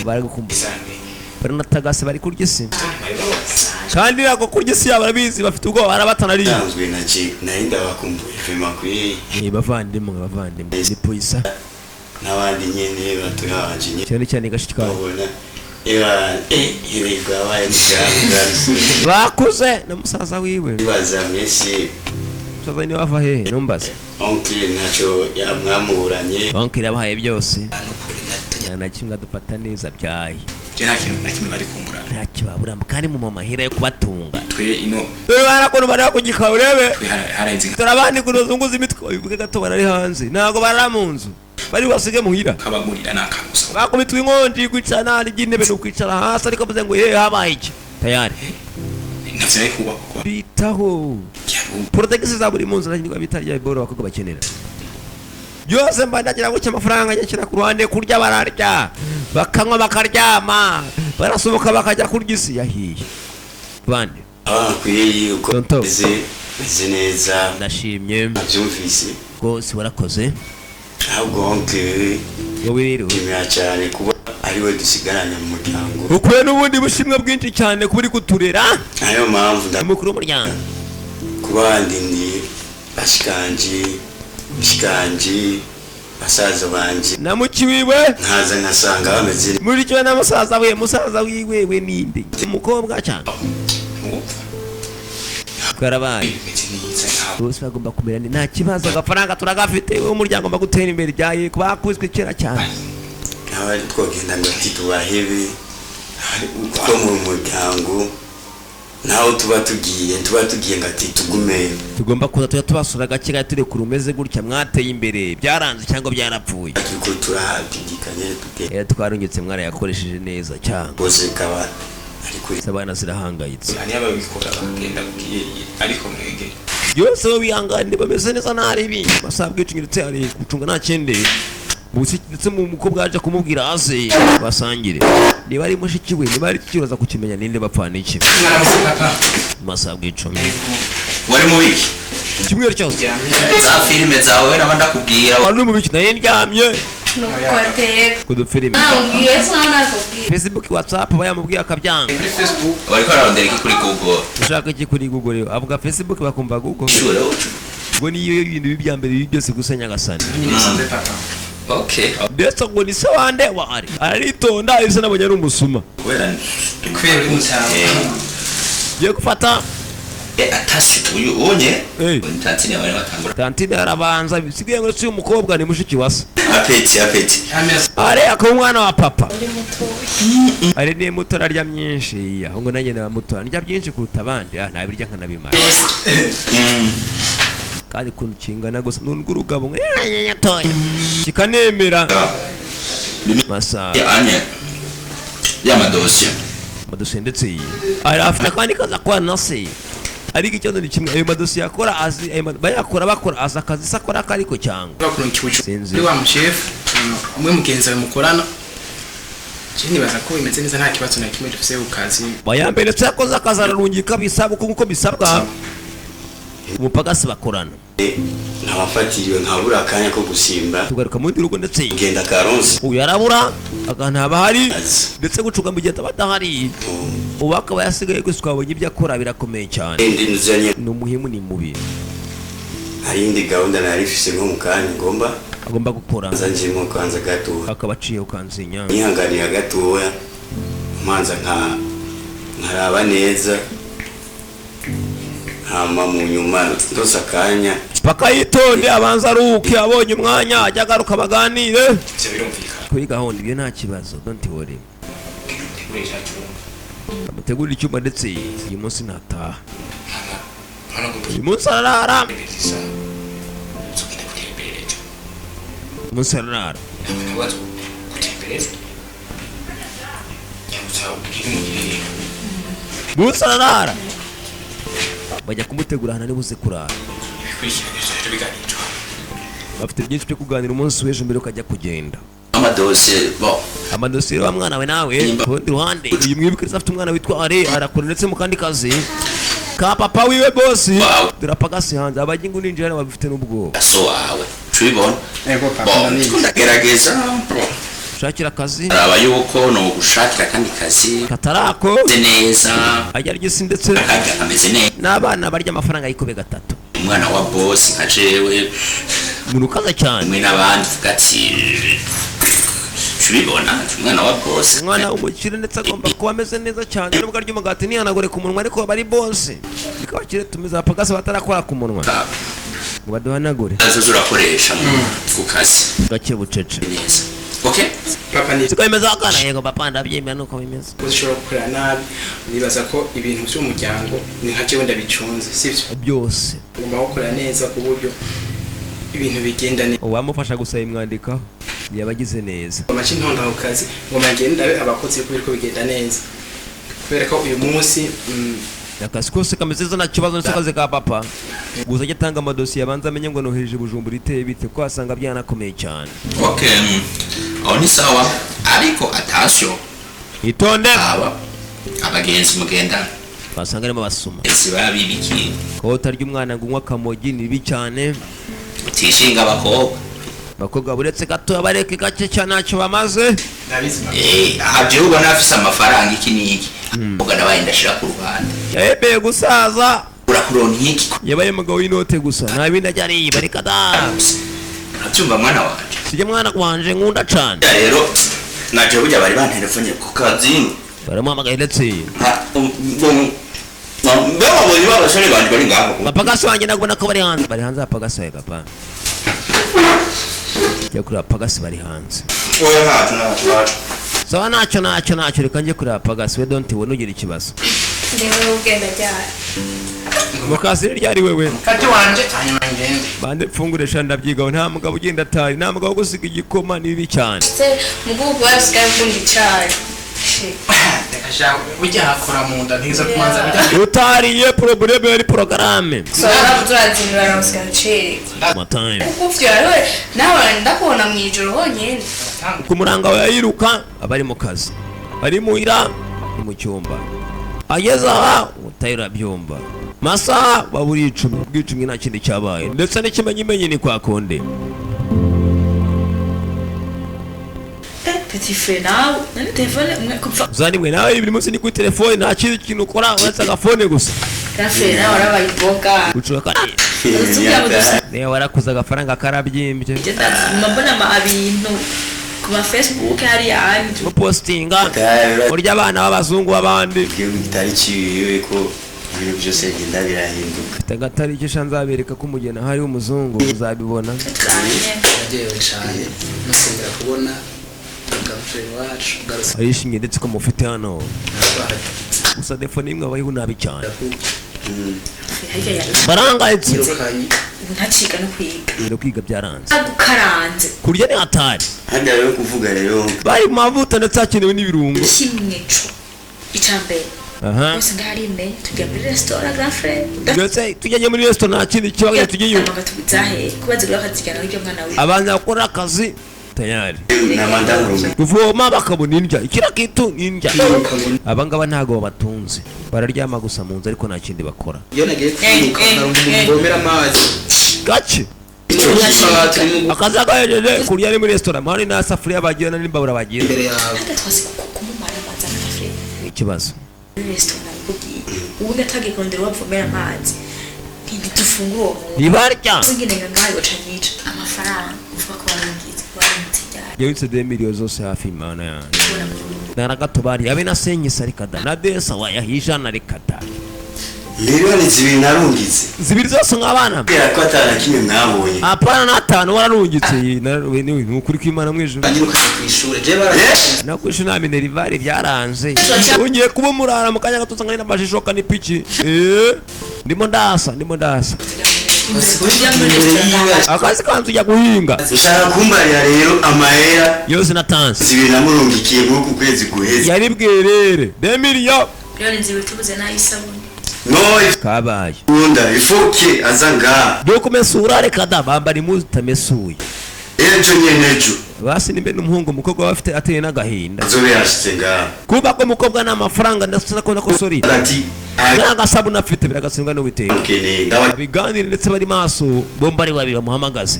baragukumbuye, baranatagase, bari kurya isi kandi ntabwo kurya isi yabo barabizi, bafite ubwoba, barabatanariye. Nsanzwe na je nari ndabakumbuye vema kuri. Ni bavandimwe, bavandimwe ni poisa. N'abandi nyene batuhaje nyene. Cyane cyane gashiki kawe. Babona eba hirwa abaye muganga. Bakuze na musaza wiwe. Bibaza mwese. Musaza ni wava hehe numbaze? Oncle ntacyo yamwamuburanye. Oncle yabahaye byose, nta na kimwe, adufata neza byaye. Je nta kintu na kimwe bari kumbura. Ntacyo babura kandi mu mahera yo kubatunga. Twe ino. Dore barakuntu bari kugikaba, urebe. Twe haraheze. Dore abandi kuntu bazunguza imitwe, babivuge gato, barari hanze, ntabwo barara mu nzu, bari basige muhira. Kabagurira nakagusa. Bakubitwa inkonji, kwicara nta ry'intebe ni ukwicara hasi, ariko bavuze ngo yewe habaye iki tayari. Ntavyo ari kubakwa. Bitaho protegisi za buri munsi ntabwo bita rya boro abakobwa bakenera byose. Mba ndagira ngo amafaranga nyashyira ku ruhande, kurya bararya, bakanywa, bakaryama, barasohoka bakajya kurya isi yahiye bande. Abakwiye yuko Tonto. meze meze neza. Ndashimye. Nabyumvise. Rwose warakoze. Ahubwo oncle, wowe rero nshimira cyane kuba ariwe dusigaranye mu muryango. Ukwiye n'ubundi bushimwe bwinshi cyane kuba uri kuturera. Nayo mpamvu nda umukuru w'umuryango. Kuba wandindiye bashikanje bashikanje basaza banje na muki wiwe, nkaza nkasanga bameze muri cyo na musaza we. Musaza wiwe we ninde? Umukobwa cyane karabaye, bose bagomba kumera nta kibazo, agafaranga turagafite, wowe umuryango ugomba gutera imbere byaye bakubiswe kera cyane. Nk'abari twogenda ngo ati tubahebe kuko mu muryango naho tuba tugiye ngo ati tugumeyo. Tugomba kuza tujya tubasura gake gake, turi kure umeze gutya, mwateye imbere, byaranze cyangwa byarapfuye. Turiko turahadidikanye tugenda. Twarungitse, mwarayakoresheje neza cyangwa bose bikaba ari kuri. Abana zirahangayitse. Hariyo ababikora bakagenda kugiye, ariko mwege. Byose bo bihangane, bameze neza, nta ribi masaha bwicungira ndetse hari gucunga nta kindi. Ndetse mu mukobwa yaje kumubwira aze basangire, niba ari mushiki we, niba ari ikibazo kukimenya ninde bapfana iki. Mwaramutse papa. Masaha bw'icumi. Wari mu biki? Icyumweru cyose. Za filime zawe naba ndakubwira. Wari uri mu biki? Nayo ndyamye. Nuko ateka. Ku dufilime. Namubwiye se nakubwiye? Facebook, WhatsApp bayamubwiye akabyanga. Kuri Facebook. Wariko ararondera iki kuri Google? Ushaka iki kuri Google rero? Avuga Facebook bakumva Google. Sure. Ubwo niyo ibintu bibi bya mbere bibi byose gusa nyagasani. Nyine papa. Okay. Ndetse ngo ni se wande wa Ari, aritonda isa nabonye ari umusuma. Kubera Kubera uri mutama. Giye gufata. Atasi uyu unye. Tantine bari batangura. Tantine arabanza bisigaye ngo si umukobwa, ni mushiki wa se. Appétit, appétit. Ari akaba umwana wa papa. Uri mutoya. Ari ni muto, ararya myinshi, ahubwo nanjye naba muto ndya byinshi kuruta abandi. Ah, nabirya nkanabimara kandi ukuntu kingana gusa nundwa urugabo toya kikanemera masa. Anye ya madosiye. Amadosiye ndetse iyi ari afite akandi kazi akora na se, ariko ikibazo ni kimwe: ayo madosiye akora azi ayo bayakora bakora azi akazi se akora akariko cyangwa Bakurunkiwe. Sinzi. Kuri wa mushefu umwe mugenzi wawe mukorana, je nibaza ko bimeze neza, nta kibazo na kimwe dufise ku kazi. Bayambere ndetse yakoze akazi ararungika bisabwa kuko bisabwa umupagasi bakorana. Nkabafatiriwe nkabura akanya ko gusimba. Tugaruka mu rundi rugo ndetse ngenda karonsi. Uyu arabura akantu haba hari ndetse gucunga mu gihe ataba adahari, ubu akaba yasigaye gusa twabonye ibyo akora birakomeye cyane. Indi nzanye. Ni umuhimu, ni mubi. Hari indi gahunda nari mfise nko mu kanya ngomba agomba gukora. Nza njemo kwanza gatoya. Akaba aciye ukanzinya. Nihanganira gatoya manza nka Nkaraba neza, hama mu nyuma ndose akanya. Paka yitonde, abanza aruhuke, abonye umwanya ajya agaruka baganire. Ivyo birumvikana. Kuri gahunda, ibyo nta kibazo, don't worry. Tegure ca cyumba. Amutegurira icyumba, ndetse uyu munsi ntataha. Hano ngo Uyu munsi ararara. Isa uzogenda gutembera ejo. Uyu munsi ararara. Ntabwo nabaza gutembera ejo, nyabutsa ubwire umugirire. Munsi ararara, bajya kumutegura ahantu ari buze kurara. Ibikurikira bizahita biganirwa. Bafite byinshi byo kuganira umunsi w'ejo mbere yuko ajya kugenda. Amadosiye bo. Amadosiye wa mwana we nawe. Ku rundi ruhande, uyu mwibukiriza afite umwana witwa Are, arakora ndetse mu kandi kazi ka papa wiwe bosi. Dore apagasi hanze, abajya ninjira hano babifite n'ubwoba. So wawe tubibona. Ego papa. Bo. Ndabizi. Ndagerageza. Shakira akazi. Araba yuko no gushakira akandi kazi katarako neza. Ajya arya isi ndetse akarya kameze neza. N'abana barya amafaranga yikube gatatu. Umwana wa boss nka jewe, umuntu ukaza cyane. Umwe n'abandi uvuga ati tubibona, umwana wa boss. Umwana w'umukire ndetse agomba kuba ameze neza cyane, nubwo arya umugati ntihanagure ku munwa, ariko bari bose niko abakire tumeze, abapagasi batarakora ku munwa ngo baduhanagure. Azoza urakoresha ku kazi. Gake, bucece. Neza, okay. Papa ni Siko bimeze akana? Yego papa, ndabyemera, nuko bimeze. Ushobora gukorera nabi, nibaza ko ibintu by'umuryango ni nka jewe ndabicunze, sibyo? Byose. Ugomba gukora neza ku buryo ibintu bigenda neza. Uwamufasha gusaba imwandikaho yabagize neza. Ngoma ntonda ku kazi, ngoma ngende ndabe abakozi ko biriko bigenda neza, kubera ko uyu munsi Akazi kose kameze neza, nta kibazo, ndetse akazi ka papa gusa ajya atanga amadosiye, abanza amenye ngo nohereje Bujumbura iteye bite, ko wasanga byanakomeye cyane. Okay, aho ni sawa, ariko attention. Itonde. Aba abagenzi mugendana Wasanga arimo abasuma. Ese babibikiye? Ko utarya umwana ngo unywe akamogi ni bibi cyane. Utishinga abakobwa. Abakobwa buretse gato, bareke gake cyane, ntacyo bamaze. Ndabizi. Aha jewe ubona afise amafaranga iki n'iki, ubwo nabaye ndashira ku ruhande. Yemeye gusaza. Urakuronka iki? Yabaye umugabo w'inote gusa, nta bindi ajya ariba, reka da. Urabyumva mwana wanje? Sijya mwana wanje nkunda cane. Ya rero naje burya bari bantelefone ku kazi. Baramuhamagaye ndetse. Mbe wabonye ba basore banje bari ngaho? Bapagasi wanjye nabona ko bari hanze, bari hanze. Abapagasi bawe papa, jya kureba abapagasi bari hanze. Oya, ntacyo, ntacyo, ntacyo. Sawa, ntacyo, ntacyo, ntacyo, reka njye kureba abapagasi we, don't worry, ntugire ikibazo. Ndewe ugenda ryari? Mukasi ryari wewe? Kati wanje hanyuma ngende. Bande mfungure sha, ndabyigaho. Nta mugabo ugenda atari, nta mugabo gusiga igikoma ni bibi cyane. Se mugugu wasigaye ukunda icayi. Reka sha, burya hakora mu nda, ntiza kumanza burya. Utariye problème yari porogaramu. So urazinura usigaye ucererwa. Ma time. Kuko ufite rero nawe ndakubona mu ijoro honyine. Ku muranga we yiruka aba ari mu kazi, ari muhira, ni mu cyumba, ageze aha utayira byumba masaha baburi 10 bw'icumi, nta kindi cyabaye, ndetse n'ikimenyimenyi ni kwa kundi. Petit frère, nawe nani telefone umwe kupfa. Uzanimwe nawe buri munsi ni kuri telefone, nta kindi kintu ukora uretse agafone gusa. Grand frère, nawe warabaye imboga. Ucura kandi niba warakuze agafaranga karabyimbye. Mbona ama abintu ku ma Facebook hariya handi. Mupostinga urya abana b'abazungu b'abandi. Igihugu kitari ciwe ko ibintu byose bigenda birahinduka. Mfite agatariki sha, nzabereka ko umugeni ahari w'umuzungu, uzabibona. Yaryohewe cyane nusengera kubona grand frère wacu ugarutse. Arishimye ndetse ko mufite hano gusa telefone imwe abayeho nabi cyane, barangayitse. Ntaciga no kwiga. No kwiga byaranze. Agukaranze. Kurya ni hatari. Handi rero kuvuga rero. Bari mu mavuta ndetse hakenewe n'ibirungo. Kimwe co ica mbere, Aha. bose ngahari imenye tujya muri resitora, grand frère. Ndetse tujyanye muri resitora, nta kindi kibazo, tugiye. Tuzahe kuba zigura bakazijyana n'ibyo mwana we. Abanza gukora akazi tayari N'amandarume. Kuvoma bakabona indya, ikira kitu indya. Abangaba ntago babatunze, bararyama gusa mu nzu, ariko nta kindi bakora. Iyo nagiye kwiruka nkarumva umuntu mvomera amazi. Gake akazi agahejeje kurya ari muri resitora, hari nta safuriya bagira n'imbabura bagira. Imbere yawe. Hata twasi kumumara amazi, grand frère. Ikibazo. Muri resitora nabikubwiye, ubundi atagiye kurondera uwavomera amazi ntidufungura uwo muntu. Ntibarya. Singenega ngaho yoca nyica amafaranga uvuga ko warungize, warungitse ryari? Yabitse 2 miliyo zose hafi, imana yanjye. Kubona mu Naragatobari abe na senyisa rikada na desa wayahijana rikada. 2 miliyoni narungitse. Zibiri zose nk'abana. Kubera ko atana kimwe mwabonye. Apana, n'atanu wararungitse. Ni ukuri kw'Imana mw'ijuru. Kw'ishure je bara Nakwishe nta minerval, byaranze. Ugiye kuba umurara mu kanya gato usanga n'amajishoka n'ipiki. Ndimo ndasa, ndimo ndasa akazi kanzu ujya guhinga. Ushaka kumbarira rero amahera yose natanze zibiri namurungikiye muri uku kwezi guheze? Yari bwerere 2 millions. 2 miliyoni tubuze n'ay'isabune. No. Kabaye. Kunda ifoke aza ngaha. Dore kumesura, reka da, bambara impuzu utamesuye. Ejo nyene, ejo. Basi nimbe n'umuhungu, umukobwa aba afite ateye n'agahinda. Azobe yashitse ngaha. Kuba ko umukobwa nta mafaranga ndetse no ko sori Ati nta gasabune afite, biragatsindwa n'Uwiteka. Ukeneye ndawa. Biganire ndetse bari maso bombi, ari babiri bamuhamagaze.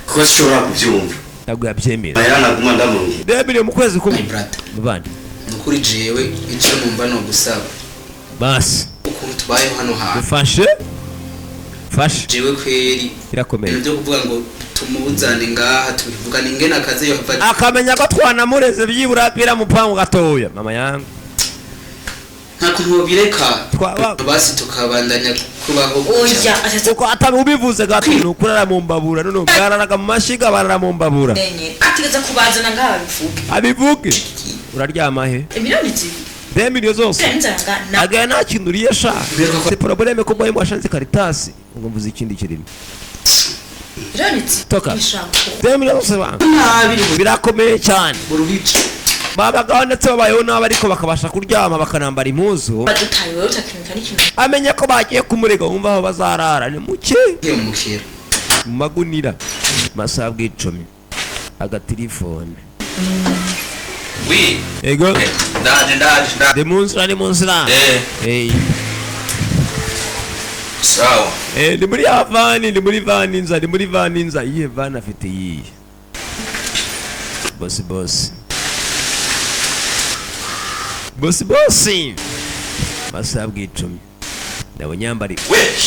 Kuko sinshobora kubyumva. Ntabwo yabyemera. Amahera naguma ndamurungika. 2 millions mu kwezi kumwe bavandi. Nukuri jewe icyo numva no gusaba Basi. ukuntu tubayeho hano hantu. Dufashe, fashe. Jewe kweri Birakomeye. ibintu byo kuvuga ngo tumuzane ngaha tubivugane ingene akazi yohava Akamenya ko twanamureze byibura biramupangu gatoya mama yangu. Nta kuntu bobireka basi tukabandanya kubaho gutya. Oya. Kuko atari ubivuze gato ni ukurara mu mbabura, none bararaga mu mashiga, barara mu mbabura. Nenye atigeze kubazana ngaha bivuge. Abivuge, uraryama he? 2 miliyoni. 2 millions zose. Nzara na Agaya nta kintu uriye sha, c'est problème ko boye washanze karitasi ngo mvuze ikindi kirimo. 2 miliyoni. Toka. Ishako. 2 millions zose banga birakomeye cyane. Babagaho ndetse babayeho nabi, ariko bakabasha kuryama bakanambara impuzu. Badutaye wowe utakinuka n'ikintu. Amenya ko bagiye kumurega, wumva aho bazarara ni muke. Umukera. Mu magunira masaha bw'icumi agatilifone. Oui. Ego. Ndaje, ndaje, ndaje. Ndi mu nzira, ni mu nzira. Eh. Eh. Sawa. Eh, ndi muri ya van, ndi muri van nza, ndi muri van nza. Iyihe van afite? Iyihe? Bosi, bosi, bosi, bosi, masaha bw'icumi ndabonye yambari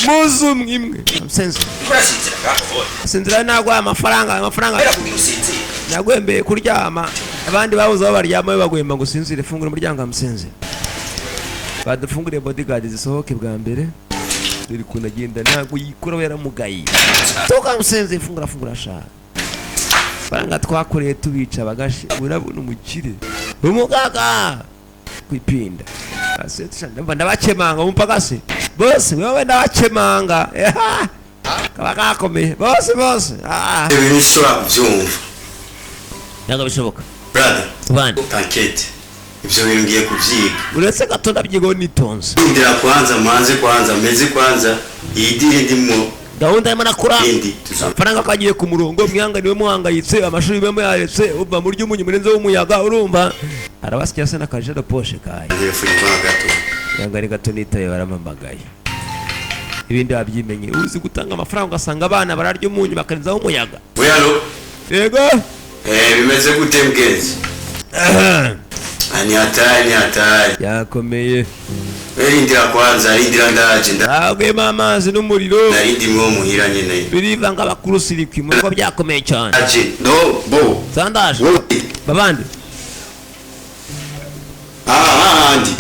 muzu imwe musenzi. Urasinzira ngaho? Sinzira, nagwaye amafaranga, amafaranga. Kubera kugira usinzire. Nagwembeye kuryama, abandi babuze aho baryama, we bagwemba ngo usinzire. Fungura umuryango musenzi, badufunguriye, bodyguard zisohoke bwa mbere. Dore ukuntu agenda, ntabwo yikora, we yaramugaye. Toka musenzi, fungura, fungura sha. Faranga twakoreye tubica bagashe, urabona umukire umugaga kwipinda. Ase ndumva ndabakemanga umupagasi bose, wewe ndabakemanga. Eha! Kaba kakomeye bose bose. Ah. Ibintu nshobora kubyumva. Ntabwo bishoboka. Brother. Bana. T'inquiète, ibyo bintu ngiye kubyiga. Uretse gato ndabyigaho nitonze. Ndira kwanza manze kwanza meze kwanza iyi deal ndimo. Gahunda arimo nakura. Indi tuzo. Amafaranga ko agiye ku murongo, mwihanganiwe, muhangayitse, amashuri mwe muyaretse, uva mu ry'umunyu murenze w'umuyaga, urumva arabasigira se n'akajado poshe kaye. Telefone kwa gato. Ihangane gato nitaye, barampamagaye. Ibindi wabyimenye, uzi gutanga amafaranga ugasanga abana bararya umunyu bakarenzaho umuyaga. Oui, allô? Yego. Eh, bimeze gute mgenzi? Ah, ni hatari, ni hatari. Yakomeye. We rindira kwanza, rindira, ndaje nda. Agwema amazi n'umuriro. Nari ndimwo muhira nyene. Birivanga abakurusirikwi mu bigo byakomeye cyane. Aje no bo. Sandaje babandi. Ah ah, andi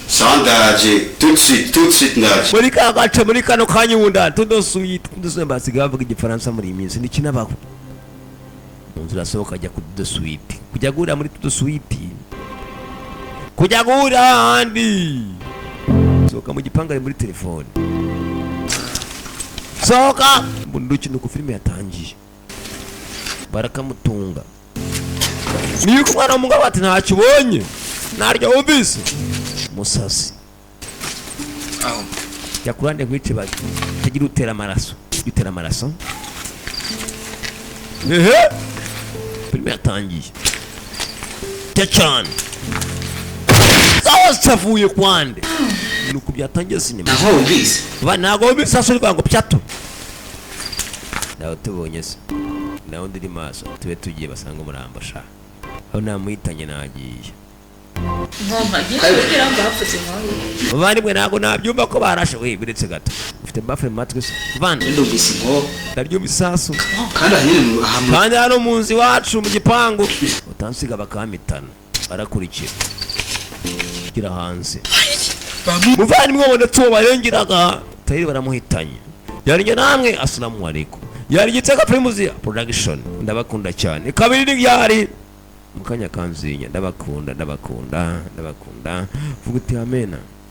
sandaje tout de suite, tout de suite ndaje. Muri ka gace, muri kano kanya wunda tudosuye tudosuye, basigaye bavuga igifaransa muri iyi minsi nikinabaho. Mu nzira asohoka ajya ku tudosuite, kujya guhurira muri tudosuite, kujya guhurira ahandi. Sohoka mu gipangu, ari muri telefone, sohoka bunduki. Nuko filime yatangiye, barakamutunga. Niyo umwana w'umugabo ati ntacyo ubonye, ntaryo wumvise musazi. Aho. Jya ku ruhande nkwice bagi utagira utera amaraso, utera amaraso. Ehe, filime yatangiye cya cyane, zose avuye kwande nuko byatangiye sinema. Naho wumvise. Ba ntabwo wumvise asuri ngo pyato nawe tubonye se nawe ndiri maso, tube tugiye basanga umurambo sha, aho namuhitanye nagiye. Nkompa kugira ngo bavuze inkuru. Bavandimwe, ntabwo nabyumva ko barashe. We, biretse gato, ufite baffle mu matwi se vandi? Ndumvise inko. Ndaryumva isasu. Kandi aha nyine aha Kandi hano mu nzu iwacu mu gipangu utansiga bakampitana. Barakurikira gira hanze. Muvandimwe, wabona tuwo barengeraga tayiri baramuhitanye. Yari namwe, assalamu alaikum. Yari Igitega Primus Production, ndabakunda cyane. Kabiri ni ryari mu kanya kanzinya. Ndabakunda, ndabakunda, ndabakunda. Vuga uti amena.